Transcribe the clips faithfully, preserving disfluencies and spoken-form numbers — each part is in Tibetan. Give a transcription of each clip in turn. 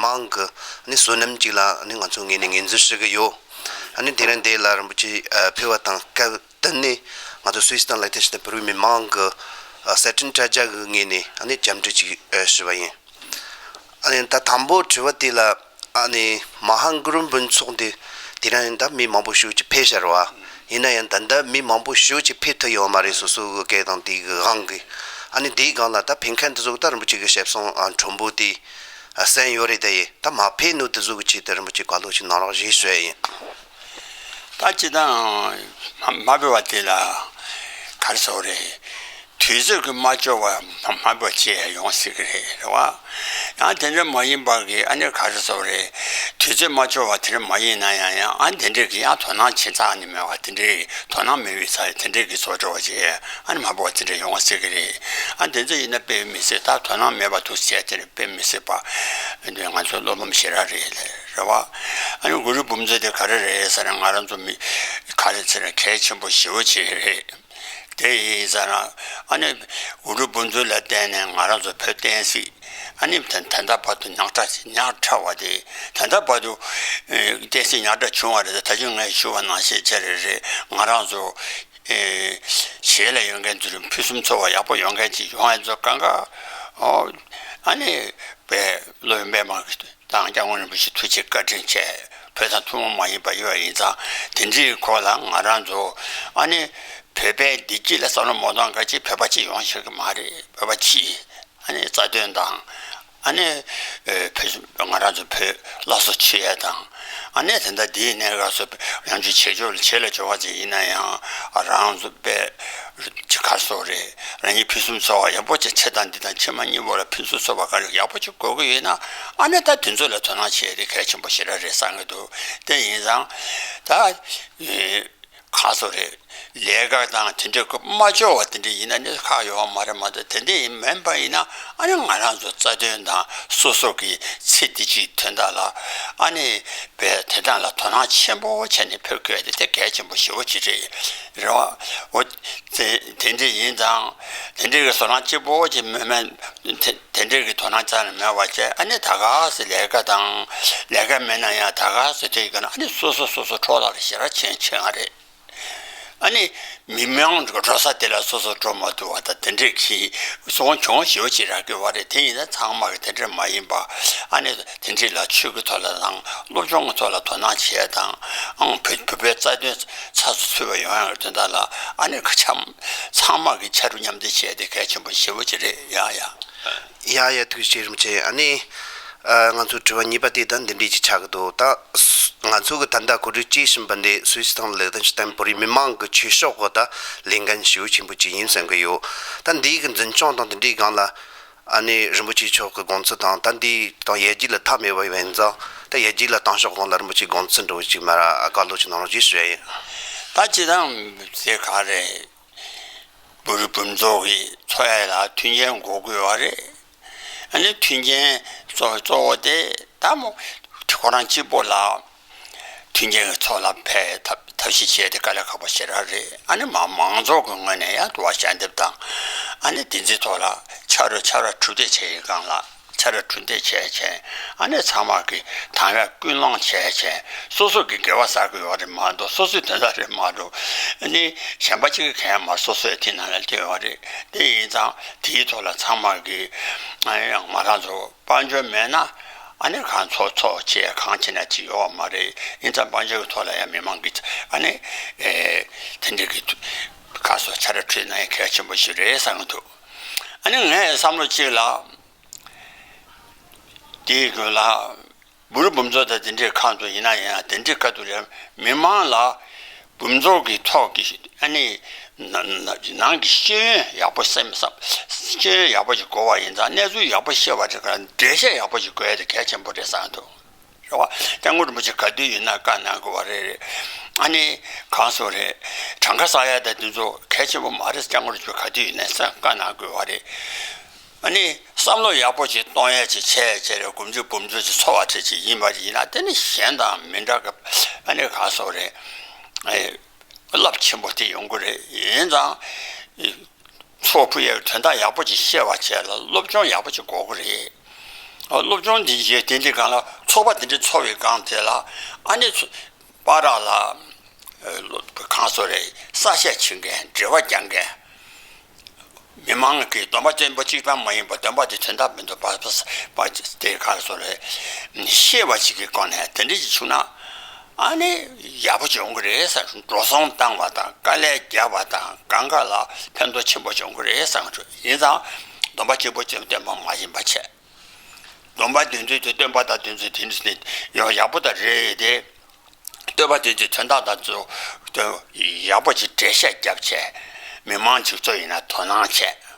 མང་གི་ནི་བསོད་ནམས་ཅིག་ལ་ནི་ང་ཚོ་ངོས་ནས་ངོས་འཛིན་ཞུ་གི་ཡོད། ཨ་ནི་དེ་རིང་འདི་ལ་རིན་པོ་ཆེ་ཨ་ཕེབས་པ་དང་སྐབས་བསྟུན་ནས་ང་ཚོ་སུད་སི་དང་ལེག་ཐན་ཤི་ཏན་བོད་རིགས་མི་མང་གི་ཨ་གསར་འཕྲིན་དྲ་རྒྱ་གི་ངོས་ནས་ཨ་ནི་བཅར་འདྲི་ཅིག་ཨ་ཞུ་བ་ཡིན། ཨ་ནི་ད་དང་པོ་དྲི་བ་དེ་ལ་ཨ་ནི་མ་ཧཱ་གུ་རུ་འབུམ་ཚོགས་འདི་དེ་རིང་ད་མི་མང་པོ་ཞེ་ཅིག་ཕེབས་ཤར་བ། ཡིན་ན་ཡང་ད་ལྟ་མི་མང་པོ་ཞེ་ཅིག་ཕེབས་ཐུབ་ཡོད་མ་རེད། སོ་སོ་གི་སྐད་དང་དེ་གི་དབང་གིས། ཨ་ནི་དེའི་སྒང་ལ་ད་ཕེབས་མཁན་དེ་ཚོ་ད་རིན་པོ་ཆེ་གི་ཞབས་སོང་ཨ་མགྲོན་པོ་དེ་ཨ་གསན་ཡོད་རེད། དེ་ཡིན་ད་མ་ཕེབས་ནོ་དེ་ཚོ་གི་ཆེད་དུ་རིན་པོ་ཆེ་བཀའ་སློབ་ཅིག་གནང་རོགས་ཞེས་ཞུ་ཡ་ཡིན། ད་སྤྱིར་བཏང་མ་མ་ཕེབས་པ་དེ་ལ་ག་རེ་ཟེར་དགོས་རེད། དུས་ཚོད་ཀྱིས་མ་འབྱོར་བ་མ་མ་འབྱོར་བ་བྱས་ཡོང་སྲིད་ཀྱི་རེད། རེད་བ། ཡང་དེ་འདྲ་མ་ཡིན་པ་གི་ཨ་ནི་ག་རེ་ཟེར་དགོས་རེད། དུས་ཚོད་མ་འབྱོར་བ་དེ་འདྲ་མ་ཡིན་ན་ཡང་ཡང་ཨ་དེ་འདྲ་གི་ཡང་དོ་སྣང་བྱེད་ཚར་ནི་མེད་བ། དེ་འདྲའི་དོ་སྣང་མེད་པའི་ཚ་དེ་འདྲའི་གི་བཟོ་འདྲ་བ་ཅིག་ཨ་ནི་མ་འབོར་བ་དེ་འདྲ་ཡོང་བ་སྲིད་ཀྱི་རེད། ཨ་དེ་ཚོ་ཡིན་ན་དཔེ་མི་སྲིད། ད་དོ་སྣང་མེད་པ་འདུག་ཟེར་དེ་འདྲ་དཔེ་མི་སྲིད་པ་འདི་ང་ཚོ་བློ་ཕམ་ཞེ་དྲག་རེད། རེད་བ། ཨ་ནི་གུ་རུ་འབུམ་ཚོགས་དེ་ག་རེ་རེད་ཟེར་ན་ང་རང་ཚོ་མི་ག་རེ་ཟེར་ན་གལ་ཆེན་པོ་ཞེ་པོ་ཅིག་རེད། དེ་ཡིན་ཟེར་ན་ཨ་ནི་གུ་རུ་འབུམ་ཚོགས་ལ་བརྟེན་ནས་ང་རང་ཚོ་བོད་བསྟན་སྲིད་ཨ་ནི་ད་ད་ལྟ་བར་དུ་ཉག་ཕྲ་ཉག་ཕྲ་བ་དེ་ད་ལྟ་བར་དུ་ཨེ་བསྟན་སྲིད་ཉག་ཕྲ་བྱུང་བ་རེད། ད་ཅི་ངས་ཞུ་བ་ནང་བཞིན་བྱས་རེད། རེད། ང་རང་ཚོ་ཨེ་ཞེ་ལ་ཡོད་མཁན་ཚོ་ཕུན་སུམ་ཚོགས་པ་ཡག་པོ་ཡོང་མཁན་ཅིག་ཡོང་ཡ་ཚོ་གང་ག་ཨོ་ཨ་ནི་བས་བློ་ཡོད་པས་མང་གི་དང་སྐྱབས་མགོན་རིན་པོ་ཆེ་ཐུགས་རྗེ་བཀའ་དྲིན་ཆེ། བོད་དང་ཐུན་མོང་མ་ཡིན་པ་ཡོད་ཡིན་ཙང་དེ་འདྲའི་སྐོར་ལ་ང་རང་ཚོ་ཨ་ནི་བོད་པའི་བདེ་སྐྱིད་ལ་བསམ་བློ་མ་གཏོང་མཁན་ཅིག་བོད་པ་ཅིག་ཡོང་ཤེས་ཀྱི་མ་རེད། བོད་པ་ཅིག་ཨ་ནི་རྩ་དོན་དང་ཨ་ནི་ཨེ་བོད་ང་རང་ཚོ་བོད་སླར་གསོ་བྱེད་ཡས་དང་ཨ་ནི་དེ་འདྲ་འདིའི་གནས་སྐབས་སུ་ཡང་བསྐྱར་བྱེད་ཕྱོགས་ལ་བྱེད་ལ་འབྱོར་བ་ཅིག་ཡིན་ན་ཡང་རང་ཚོ་པས་ཅིག་ག་རེ་ཟེར་དགོས་རེད། རང་ཉིད་ཕུན་སུམ་ཚོགས་པ་ཡག་པོ་ཅིག་ཕྱི་དང་འདི་དང་ཕྱི་མ་གཉིས་པོ་ལ་ཕུན་སུམ་ཚོགས་པ་ག་རེ་ཡག་པོ་ཅིག་དགོས་ཀྱི་ཡོད་ན་ཨ་ནི་ད་དེ་ཚོ་ལ་དོ་སྣང་བྱེད་ཡ་དེ་གལ་ཆེན་པོ་ཞེ་དྲག་རེད་བསམ་གྱི་འདུག་དེ་ཡིན་ཙང་ད་ཨེ་ག་རེ་ཟེར་དགོས་རེད། ལས་ཀ་དང་དེ་འདྲའི་སྐབས་མ་འབྱོར་བ་དེ་འདྲ་ཡིན་ན་ནི་ཁག་ཡོད་པ་མ་རེད། མ་གཏོགས་དེ་འདྲ་ཡིན་མིན་པ་ཡིན་ན་ཨ་ནི་ང་རང་ཚོ་རྩ་དོན་དང་སོ་སོ་གི་ཚེ་འདི་ཕྱིའི་དོན་དག་ལ་ཨ་ནི་བས་དེ་དག་ལ་དོ་སྣང་ཆེན་པོ་བྱས་ནས་ཕེབས་དགོས་དེ་དེ་གལ་ཆེན་པོ་ཞེ་པོ་ཅིག་རེད། རེད་བ། འོ་དེ་དེ་འདྲ་ཡིན་ཙང་དེ་འདྲའི་གི་བསོད་ནམས་སྐྱིད་པོ་ཅིག་མེད་མེད་དེ་དེ་འདྲའི་གི་དོ་སྣང་རྩ་ནས་མེད་པ་བྱས་ཨ་ནི་ད་ག་སེ་ལས་ཀ་དང་ལས་ཀ་མེད་ན་ཡང་ད་ག་སེ་དེ་གི་ན་ཨ་ནི་སོ་སོ་སོ་སོ་འཕྲོ་བརླག་ལ་ཞེ་དྲག་ཕྱིན་ཕྱིན་པ་རེད། ཨ་ནི་མི་མང་འགྲོ་ས་དེ་ལ་སོ་སོ་འགྲོ་མ་ཐུབ་པ་དང་དེ་འདྲས་ཀྱི་སོང་གྱོང་ཞེ་པོ་ཅིག་རག་གི་ཡོད་པ་རེད། དེ་ཡིན་ན་ཚང་མ་གི་དེ་འདྲས་མ་ཡིན་པ་ཨ་ནི་དེ་འདྲས་ལ་ཆོས་ཀྱི་ཐོག་ལ་དང་སློབ་སྦྱོང་གི་ཐོག་ལ་དོ་སྣང་བྱས་དང་ཨང་བོད་བོད་པའི་རྩ་དོན་ཚགས་སུ་ཚུད་པ་ཡོང་ཡག་གི་དོན་དག་ལ་ཨ་ནི་ཁ་འཆམ་ཚང་མ་གི་ཕྱར་གྲུ་མཉམ་འདེགས་བྱས་ཏེ་གལ་ཆེན་པོ་ཞེ་པོ་ཅིག་རེད། ཡ་ཡ། ཡ་ཡ་ཐུགས་རྗེ་ཆེ་རིན་པོ་ཆེ། ཨ་ནི་ཨ་ང་ཚོའི་དྲི་བ་གཉིས་པ་དེ་ད་འདི་འདྲས་ཅིག་ཆགས་ཀྱི་འདུག་ད་ང་ཚོ་གི་ད་ལྟ་གོ་སྒྲིག་བྱེད་བཞིན་པ་འདི་སུད་སི་དང་ལེག་ཐན་ཤི་ཏན་བོད་རིགས་མི་མང་གི་ཆོས་ཕྱོགས་ཀྱི་ད་ལས་འགན་ཞེ་པོ་ཆེན་པོ་ཅིག་ཡིན་བསམ་གྱི་ཡོད། ད་འདིའི་གི་འཛིན་སྐྱོང་དང་དེ་འདྲའི་སྒང་ལ་ཨ་ནི་རིན་པོ་ཆེ་མཆོག་གི་དགོངས་ཚུལ་དང་ད་འདི་དང་ཡར་རྒྱས་ལ་མཐའ་མེད་པ་ཡིན་ཙང་ད་ཡར་རྒྱས་ལ་བཏང་ཕྱོགས་སྒང་ལ་རིན་པོ་ཆེའི་དགོངས་ཚུལ་འདྲ་བོ་ཅིག་མར་བཀའ་སློབ་ཅིག་གནང་རོགས་ཞེས་ཞུ་ཡ་ཡིན། ད་སྤྱིར་བཏང་དེ་ག་རེད། བོད་རིགས་འབུམ་ཚོགས་ཀྱི་ཚོགས་ཡ་ལ་མཐུན་རྐྱེན་དགོས་ཀྱི་ཡོད་རེད། ཨ་ནི་མཐུན་རྐྱེན་གཙོ་གཙོ་བོ་དེ་ད་མོ་ཁོ་རང་གཅིག་པོ་ལ་མཐུན་རྐྱེན་གྱི་ཚོགས་ལ་ཕེབས་ཐབས་ཐབས་ཤེས་བྱས་ཏེ་དཀའ་ལས་ཁག་པོ་ཞེ་དྲག་རེད། ཨ་ནི་མ་མང་ཚོགས་ཀྱི་ངོས་ནས་ཡང་འདུལ་བ་ཞལ་འདེབས་དང་ཨ་ནི་དེ་ཚོའི་ཐོག་ལ་ཕྱག་རོགས་ཕྱག་རོགས་གྲུབ་འབྲས་བྱས་ཡི་སྒང་ལ། ཕྱག་རོགས་གྲུབ་འབྲས་བྱས་བྱས་ཨ་ནི་ཚང་མ་གི་དང་བས་ཀུན་སློང་བྱས་བྱས་སོ་སོ་གི་དགེ་བ་བསགས་ཀྱི་ཡོད་རེད་མ་གཏོགས་སོ་སོའི་དོན་དག་རེད་མ་གཏོགས་ཨ་ནི་གཞན་པ་གཅིག་གི་གན་མ་སོ་སོའི་དེ་ནང་ལ་སླེབས་ཡོད་རེད། དེ་ཡིན་ཙང་དེའི་ཐོག་ལ་ཚང་མ་གི་ཨ་ནི་ང་རང་ཚོ་དཔལ་འབྱོར་མེད་ན་ཨ་ནི་གང་ཚོགས་ཚོགས་བྱས་གང་བྱས་ན་ཅི་ཡོད་མ་རེད། ཡིན་ཙང་དཔལ་འབྱོར་གི་ཐོག་ལ་ཡང་མི་མང་གི་ཨ་ནི་ཨེ་དེ་འདྲ་གི་ཁ་སོ་ཕྱག་རོགས་ཁྲིད་ན་ཡང་གལ་ཆེན་པོ་ཞིག་རེད་བསམ་གི་འདུག་ཨ་ནི་ངས་བསམ་བློ་གཅིག་ལ། དེའི་སྒང་ལ་བོད་རིགས་འབུམ་ཚོགས་དང་དེ་འདྲའི་ཁག་ཏུ་ཡིན་ན་ཡང་དེ་འདྲའི་ཁག་ཏུ་རེད། མི་མང་ལ་འབུམ་ཚོགས་ཀྱི་ཐོག་གི་ཨ་ནི་ནང་གི་ཤེས་ཡོན་ཡག་པོ་སེམས་བསམ་ཤེས་ཡོན་ཡག་པོ་ཞིག་དགོས་པ་ཡིན་ཙང་གནས་ཚུལ་ཡག་པོ་ཤེས་པ་དེ་ག་འགྲེལ་བཤད་ཡག་པོ་ཞིག་དགོས་ཡ་དེ་གལ་ཆེན་པོ་རེད་བསམ་འདུག་རེད་བ། སྐྱབས་མགོན་རིན་པོ་ཆེ་ག་དུས་ཡིན་ན་བཀའ་གནང་དགོས་པ་རེད། ཨ་ནི་གང་སོང་རེད། གྲངས་ཀ་བསགས་ཡ་དང་དེ་ཚོ་གལ་ཆེན་པོ་མ་རེད། སྐྱབས་མགོན་རིན་པོ་ཆེ་ག་དུས་ཡིན་ན་བཀའ་གནང་དགོས་པ་རེད། ཨ་ནི་བསམ་བློ་ཡག་པོ་ཞིག་གཏོང་ཡ་ཅིག་བྱས་བྱས་རེད། དགོངས་གཅིག་འབུམ་ཚོགས་ཅིག་ཚོགས་པ་དེ་ཅིག་ཡིན་པ་ཡིན་ན་དེ་ནི་གཞན་དང་མི་འདྲ་གི། ཨ་ནི་གང་སོང་རེད། ཨེ་རླབས་ཆེན་པོ་དེ་ཡོང་གི་རེད། ཡིན་ཙང་ཚོགས་ཕུད་ཡ་དོན་དག་ཡག་པོ་ཅིག་ཤེས་པ་བྱས་ལ་སློབ་སྦྱོང་ཡག་པོ་ཅིག་དགོས་ཀྱི་རེད། སློབ་སྦྱོང་འདི་བྱས་དེ་འདི་སྒང་ལ་ཚོགས་པ་དེ་འདྲ་ཚོགས་པའི་སྒང་དེ་ལ་ཨ་ནི་ཚོ་པ་ར་ལ་ཨ་སློབ་གང་སོ་རེད། ས་བཤད་བྱེད་མཁན། འགྲེལ་པ་རྒྱག་མཁན། མི་མང་གིས་སྡོམ་པ་བཙན་པོ་གཅིག་པ་མ་ཡིན་པ། སྡོམ་པ་དེ་དོན་དག་མི་འདུག་པ། པ་པ་དེ་གང་སོ་རེད། ཤེས་པ་ཞིག་གི་སྒོ་ནས་དེ་འདྲ་ཞིག་བྱུང་ན། ཨ་ནི་ཡག་པོ་བྱུང་གི་རེད་བསམ། འགྲོ་སོང་བཏང་བ་དང་དཀའ་ལས་རྒྱག་པ་དང་གང་ག་ལ་ཕན་ཐོགས་ཆེན་པོ་བྱུང་གི་རེད་བསམ། ཡིན་ཙང་སྡོམ་པ་གཅིག་པོ་བཙན་པོ་བསྟན་པ་མ་ཡིན་པ་བྱས། སྡོམ་པ་དེ་ཚོ་དེ་སྟོན་པ་དང་དེ་ཚོ་དེ་འདྲ་ཡང་ཡག་པོ་དང་རེད་དེ། སྟོན་པ་དེ་ཚོའི་དོན་དག་དང་ཚོ་ཡག་པོ་ཅིག་འགྲེལ་བཤད་བརྒྱབ་བྱས། མི་མང་ཅིག་ཚོ་ཡིན་ན་དོ་སྣང་བྱས།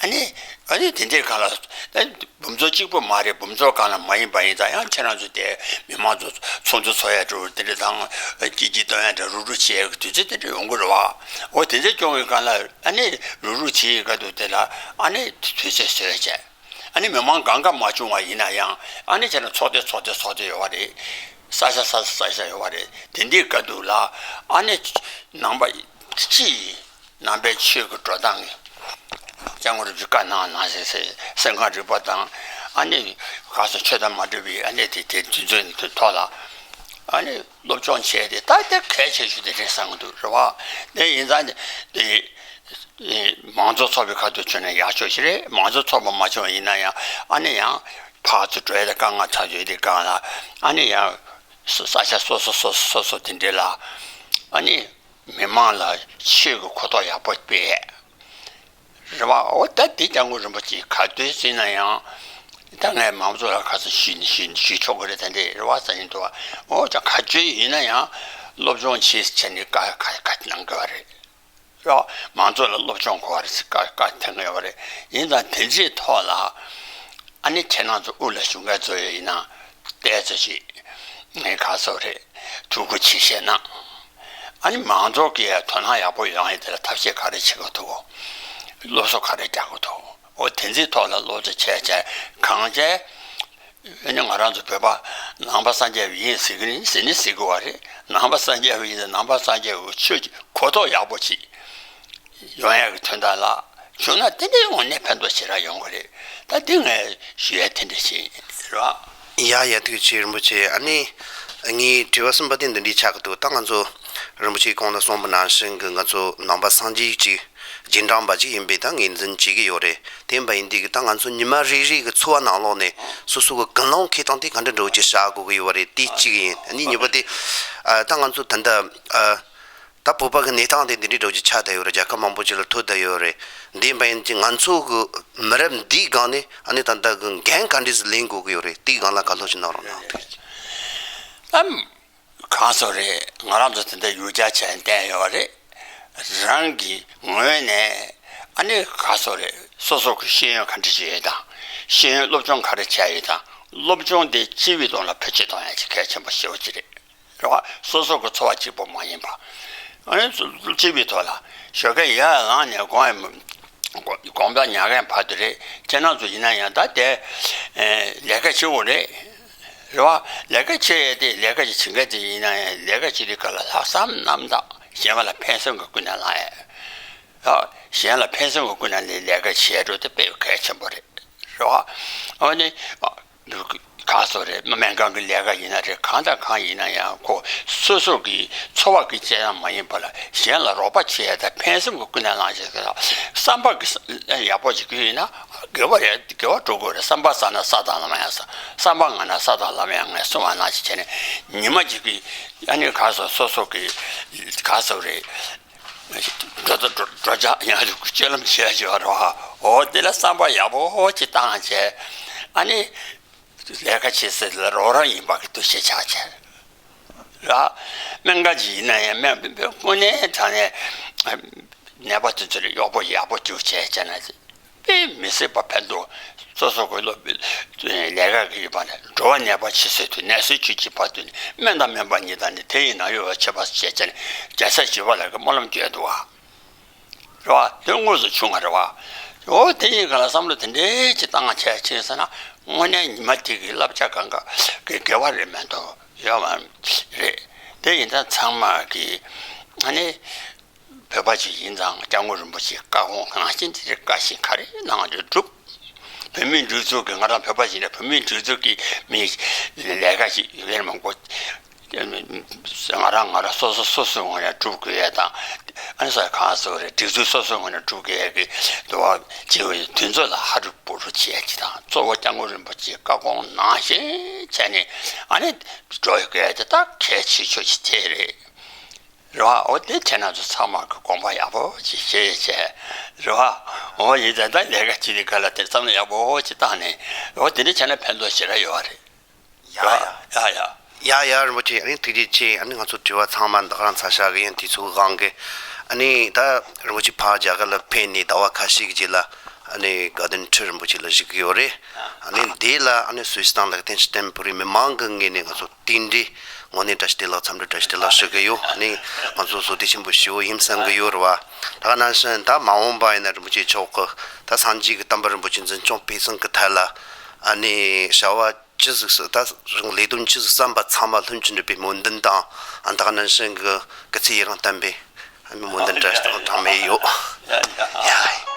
ཨ་ནི་ཨ་ནི་དེ་འདྲའི་སྒང་ལ་ཨ་འབུམ་ཚོགས་གཅིག་པུ་མ་རེད། འབུམ་ཚོགས་སྒང་ལ་མ་ཡིན་པ་ཡིན་ཙང་ཡང་ཁྱེད་རང་ཚོ་དེ་མི་མང་ཚོ་ཚོགས་འདུ་ཚོགས་ཡ་འགྲོ་དེ་འདྲ་དང་། སྐྱིད་སྐྱིད་གཏོང་ཡ་འདྲ་རུག་རུག་བྱེད་ཡ་གི་དུས་ཚོད་དེ་འདྲ་ཡོང་གི་རེད་བ། འོ་དེ་འདྲ་སྐྱོང་བའི་སྒང་ལ་ཨ་ནི་རུག་རུག་བྱེད་ཡ་ག་དུས་དེ་ལ་ཨ་ནི་དུས་ཚོད་བཟོས་བྱས། ཨ་ནི་མི་མང་གང་ག་མ་བྱུང་བ་ཡིན་ན་ཡང་ཨ་ནི་ཁྱེད་རང་ཚོགས་སྡེ་ཚོགས་སྡེ་ཚོགས་སྡེ་ཡོད་བ་རེད། ས་ཆ་ས་ས་ཆ་ཡོད་བ་རེད། དེ་འདིའི་སྒང་དུ་ལ་ཨ་ནི་ནང་པ་སྤྱི་ནང་པའི་ཆོས་ཀྱི་འགྲོ་སྟངས་ཀྱི་སྐྱབས་མགོན་རིན་པོ་ཆེས་བཀའ་གནང་གནང་ཟེར་ཟེར་སེམས་ཁམས་རིག་པ་དང་ཨ་ནི་ག་སོ་ཆོས་དང་མ་འབྲེལ་བའི་ཨ་ནི་དེ་དེ་དུས་ཚོད་ཐོག་ལ་ཨ་ནི། སློབ་སྦྱོང་བྱས་ཏེ་ད་དེ་གལ་ཆེ་ཤོས་དེ་རེད་བསམ་གྱི་འདུག་རེད་བ། དེ་ཡིན་ཙང་དེ་མང་གཙོ་ཚོགས་པའི་ཁ་ཐུག་བྱུང་ན་ཡག་ཤོས་ཤིག་རེད། མང་གཙོ་ཚོགས་པ་མ་བྱུང་བ་ཡིན་ན་ཡང་ཨ་ནི་ཡང་ཕར་ཚུར་འགྲོ་ཡ་དེ་དཀའ་ངལ་ཚ་ཡོད་དེ་སྒང་ལ་ཨ་ནི་ཡང་ས་ས་ཆ་སོ་སོ་སོ་སོ་སོ་སོ་དེ་འདྲ་ལ་ཨ་ནི་མི་མང་ལ་ཆོས་ཀྱི་གོ་རྟོགས་ཡག་པོ་སྤེལ། རེད་བ། འོ་ད་དེ་སྐྱབས་མགོན་རིན་པོ་ཆེས་ག་དུས་ཟེར་ན་ཡང་། ད་ངས་མང་གཙོ་ལ་ཁ་སང་ཞུས་ཞུས་ཞུས་ཆོག་གི་རེད། ད་འདི་རེད་བ་ཟེར་ཡིན་འདུག་བ། འོ་ད་ག་དུས་ཡིན་ན་ཡང་སློབ་སྦྱོང་བྱེད་བྱས་ནས་བཀའ་ཁ་ཁ་གནང་དགོས་བ་རེད། རེད་བ། མང་གཙོ་ལ་སློབ་སྦྱོང་དགོས་བ་རེད་ཟེར་བཀའ་བཀའ་འཐེན་གི་ཡོད་བ་རེད། ཡིན་ཙང་དེ་འདྲའི་ཐོག་ལ་ཨ་ནི་ཁྱེད་རང་ཚོ་དབུ་ལ་བཞུགས་མཁན་ཚོ་ཡིན་ན་བལྟས་ཚོད་ཅིག་ངས་ག་སོ་རེད། ཐུགས་ཁུར་ཆེ་བཞེས་གནང་། ཨ་ནི་མང་ཚོགས་ཀྱིས་དོ་སྣང་ཡག་པོ་ཡོང་ཡས་དེ་ལ་ཐབས་ཤེས་ག་རེ་བྱེད་དགོས་འདུག་སློབ་གསོ་ག་རེ་རྒྱག་དགོས་འདུག་འོ་དེ་ཚོའི་ཐོག་ལ་སློབ་གསོ་བྱས་བྱས་གང་བྱས། ཨ་ནི་ང་རང་ཚོ་བོད་པ་ནང་པ་སངས་རྒྱས་པ་ཡིན་ཟེར་གི་ནི་ཟེར་ནི་ཟེར་གི་བ་རེད། ནང་པ་སངས་རྒྱས་པ་ཡིན་ན་ནང་པ་སངས་རྒྱས་པའི་ཆོས་ཀྱི་གོ་རྟོགས་ཡག་པོ་ཅིག་ཡོང་ཡག་གི་དོན་དག་ལ་བྱུང་ན་དེ་འདྲའི་དངོས་གནས་ཕན་ཐོགས་ཞེ་དྲག་ཡོང་གི་རེད། ད་འདི་ངས་ཞུ་ཡ་དེ་འདྲ་ཞིག་ཡིན་རེད་བ། ཡ་ཡ། ཐུགས་རྗེ་ཆེ་རིན་པོ་ཆེ། ཨ་ནི་ངའི་དྲི་བ་གསུམ་པ་དེ་འདི་འདྲའི་ཆགས་ཀྱི་འདུག་ད་ང་ཚོ་རིན་པོ་ཆེས་གོང་ལ་གསུངས་པ་ནང་བཞིན་གྱི་ང་ཚོ་ནང་པ་སངས་རྒྱས་ཀྱི་རྗེས་འབྲང་པ་ཅིག་ཡིན་པས་ད་ངོས་འཛིན་བྱེད་ཀྱི་ཡོད་རེད། དེ་ཡིན་པ་ཡིན་དུས་ཀྱི་ད་ང་ཚོ་ཉི་མ་རེ་རེ་གི་འཚོ་བ་ནང་ལོགས་ནས་སོ་སོ་གི་ཀུན་སློང་འཁྱེར་སྟངས་དེ་ག་འདྲ་འདྲ་བོ་ཅིག་བྱ་དགོས་ཀྱི་ཡོད་རེད། དེ་གཅིག་ཡིན། ཨ་ནི་གཉིས་པ་དེ་ཨ་ད་ང་ཚོ་ད་ལྟ་ཨ། ད་བོད་པ་གི་གནས་སྟངས་དེ་འདི་འདྲའི་འདྲ་བོ་ཅིག་ཆགས་བསྡད་ཡོད་རེད། རྒྱལ་ཁབ་མང་པོ་ཅིག་ལ་ཐོན་བསྡད་ཡོད་རེད། འདི་ཡིན་པ་ཡིན་གྱི་ང་ཚོ་གི་མི་རབས་འདིའི་སྒང་ནས་ཨ་ནི་ད་ལྟ་གི་འགན་ག་འདྲས་སེ་ལེན་དགོས་ཀྱི་ཡོད་རེད། དེའི་སྒང་ལ་བཀའ་སློབ་ཅིག་གནང་རོགས་གནང་། ཨམ། གང་སོ་རེད། ང་རང་ཚོ་དེ་འདྲ་ཡུལ་གྱར་བྱས་བསྡད་ཡོད་རེད། རང་གི་ངོས་ནས་ཨ་ནི་གང་སོ་རེད། སོ་སོ་གི་ཤེས་ཡོན་ག་འདྲ་ཅིག་ཡོད་དང་། ཤེས་ཡོན་སློབ་སྦྱོང་ག་རེ་བྱས་ཡོད་དང་། སློབ་སྦྱོང་དེ་སྤྱི་པའི་ཐོག་ལ་བེད་སྤྱོད་གཏོང་ཡ་ཅིག་གལ་ཆེན་པོ་ཞེ་པོ་ཅིག་རེད། རེད་བ། སོ་སོ་གི་འཚོ་བ་གཅིག་པོ་མ་ཡིན་པ། ཨ་ནི་སྤྱི་པའི་ཐོག་ལ་ཞོགས་ཀས་ཡར་ལངས་ནས་དགོང་དགོང་པ་ཉལ་མཁན་བར་དུ་རེད། ཁྱེད་རང་ཚོ་ཡིན་ན་ཡང་ད་དེ་ལས་ཀ་བྱེད་དགོས་རེད། རེད་བ། ལས་ཀ་བྱེད་ཡས་དེ་ལས་ཀ་ཅིག་བྱེད་མཁན་དེ་ཡིན་ན་ཡང་ལས་ཀ་བྱེད་དུས་སྐབས་ལ་ལྷག་བསམ་རྣམ་དག་གཞན་པ་ལ་ཕན་སེམས་ཀྱི་ཀུན་ནས་བསླངས་ཡས། གཞན་ལ་ཕན་སེམས་ཀྱི་ཀུན་ནས་ལས་ཀ་བྱེད་འགྲོ་དེ་དཔེ་གལ་ཆེན་པོ་རེད། རེད་བ། ཨ་ནི། ག་སོ་རེད། སྨན་ཁང་གི་ལས་ཀ་ཡིན་ན་རེད། གང་དང་གང་ཡིན་ན་ཡང་ཁོ་སོ་སོ་གི་འཚོ་བ་གི་བཅས་ཡང་མ་ཡིན་པ་ལ་གཞན་ལ་རོགས་པ་བྱེད་ཡ་དང་ཕན་སེམས་ཀྱི་ཀུན་ནས་བསླངས་བྱས་ཀྱི་བསམ་པ་གི་ཡག་པོ་ཅིག་ཡོད་ན་དགེ་བ་རེད། དགེ་བ་འགྲོ་དགོས་རེད། བསམ་པ་བཟང་ན་ས་དང་ལམ་ཡང་ས། བསམ་པ་ངན་ན་ས་དང་ལམ་ཡང་ངན་གསུངས་པ་ནང་བཞིན་བྱས་ནས་ཉི་མ་གཅིག་གི་ཨ་ནི་ག་སོ་སོ་སོ་གི་ག་སོ་རེད། འགྲོ་འགྲོ་འགྲོ་འགྲོ་ཡག་ཡང་སྤྱོད་ལམ་བྱེད་ཡག་ཅིག་ཡོད་རེད་བ། འོ་དེ་ལ་བསམ་པ་ཡག་པོ་ཅིག་བཏང་བྱས། ཨ་ནི་ལས་ཀ་བྱེད་སའི་ལ་རོགས་རམ་ཡིན་པ་གི་འདུ་ཤེས་ཆགས་བྱས་ར། སྨན་ཁང་ཅིག་ཡིན་ན་ཡང་སྨན་དངོས་གནས་དྲང་གནས་ནད་པ་དེ་ཚོ་ལ་གཡོག་པོ་ཡག་པོ་ཅིག་བྱས་བྱས་ན། དཔེ་མི་སྲིད་པ་ཕན་ཐོགས། སོ་སོ་གི་སློབ་ལས་ཀ་གི་ཡོད་པ་ནས་འགྲོ་བ་ནད་པ་ཇི་སྲིད་དུ། ནད་སོས་བཅུད་ཀྱི་བར་དུ་ནི། སྨན་དང་སྨན་པ་ཉིད་དང་ནི། དེ་ཡི་ནང་གཡོ་བའི་ཆོས་པ་ཞེས་བྱ་ནི། རྒྱལ་སྲས་བཞི་པ་ལ་གི་སྨོན་ལམ་བསྐྱོན་འདུག་བ། རེད་བ། དེ་དངོས་སུ་བྱུང་བ་རེད་བ། འོ་དེ་ཡིན་ག་ལ་བསམ་བློ་དེ་འདྲའི་ཅིག་བཏང་བྱས་ཕྱིན་ཟེར་ན་དངོས་གནས་ཉི་མ་དེ་གི་བསླབ་བྱ་གང་ག་གི་དགེ་བ་རེད་མ་གཏོགས་ཡོད་མ་རེད། དེ་ཡིན་ཙང་ཚང་མ་གི་ཨ་ནི། བོད་པ་ཅིག་ཡིན་ཙང་སྐྱབས་མགོན་རིན་པོ་ཆེའི་བཀའ་དགོངས་ནང་བཞིན་དེ་རིགས་བཀའ་བཞིན་ག་རེ་གནང་རེ་སྒྲུབ། བོད་མིའི་སྒྲིག་འཛུགས་ཀྱི་ང་རང་བོད་པ་ཞིག་ནས་བོད་མིའི་སྒྲིག་འཛུགས་ཀྱི་མི་ལས་ཀ་ཞིག་ཡོད་མ་དགོས། ང་རང་ང་རང་སོ་སོ་སོ་སོའི་ངོས་ནས་སྒྲུབ་དགོས་ཡས་དང་། ཨ་ནི་ས་གང་ཟེར་བ་རེད། སྒྲིག་འཛུགས་སོ་སོའི་ངོས་ནས་སྒྲུབ་དགོས་ཡས་ཀྱི་འདུལ་བ་བྱེད་དགོས་ཡས་དུས་ཚོད་ལ་ཧ་རུ་བུ་རུ་བྱེད་ཀྱི་དང་། གཙོ་བོ་སྐྱབས་མགོན་རིན་པོ་ཆེའི་བཀའ་དགོངས་ནང་བཞིན་བྱས་ནས་ཨ་ནི་འགྲོ་དགོས་ཡས་དེ་ད་གལ་ཆེ་ཤོས་ཅིག་དེ་རེད། རེད་བ། འོ་དེ་ཁྱེད་རྣམ་ཚོ་ཚང་མ་གི་དགོངས་པ་ཡག་པོ་ཅིག་བཞེས་བྱས། རེད་བ། འོ་ཡིན་ད་ད་ལས་ཀ་བྱེད་དུས་ག་ལ་དེ་བསམ་བློ་ཡག་པོ་ཅིག་བཏང་ནས། འོ་དེ་འདྲ་བྱས་ན་ཕན་ཐོགས་ཞེ་དྲག་ཡོད་བ་རེད། ཡ་ཡ། ཡ་ཡ། ཡ་ཡ། རིན་པོ་ཆེ། ཨ་ནི་ཐུགས་རྗེ་ཆེ། ཨ་ནི་ང་ཚོ་དྲི་བ་ཚང་མ་འདི་ག་རང་ཚར་བཞག་གི་ཡིན། དུས་ཚོད་གང་གི། ཨ་ནི་ད་རིན་པོ་ཆེ་ཕར་རྒྱ་གར་ལ་ཕེབས་ནས་ཟླ་བ་ཁ་ཤས་ཀྱི་རྗེས་ལ་ཨ་ནི་དགའ་ལྡན་ཁྲི་རིན་པོ་ཆེ་ལ་བཞུགས་ཀྱི་ཡོད་རེད། ཨ་ནི་འདི་ལ་ཨ་ནི་སུད་སི་དང་ལེག་ཏེན་ཤི་ཏན་བོད་རིགས་མི་མང་གི་ངོས་ནས་ང་ཚོ་རྟེན་འབྲེལ་ངོས་ནས་བཀྲ་ཤིས་བདེ་ལེགས། འཚམས་འདྲི་བཀྲ་ཤིས་བདེ་ལེགས་ཞུ་གི་ཡོད། ཨ་ནི་ང་ཚོ་བསོད་བདེ་ཆེན་པོ་ཞེ་པོ་ཡིན་བསམ་གི་ཡོད་རེད་བ། ད་ག་ནང་བཞིན་ད་མ་འོངས་པ་ཡིན་ན་རིན་པོ་ཆེ་མཆོག་གི་ད་སངས་རྒྱས་ཀྱི་བསྟན་པ་རིན་པོ་ཆེ་འཛིན་སྐྱོང་སྤེལ་གསུམ་གྱི་ཐད་ལ་ཨ་ནི་བྱ་བ་ཅི་ཟིག་སུ་ད་རང་ལས་དོན་ཅི་ཟིག་བསམ་པ་ཚང་མ་ལྷུན་གྱིས་འགྲུབ་པའི་སྨོན་འདུན་དང་། ཨ་ད་ག་ནང་བཞིན་གྱི་སྐུ་ཚེ་ཡུན་རིང་བརྟན་པའི་ཨ་ནི་སྨོན་འདུན་བཀྲ་ཤིས་དང་གྲངས་མེད་ཡོད། ཡ་ཡ། ཡ།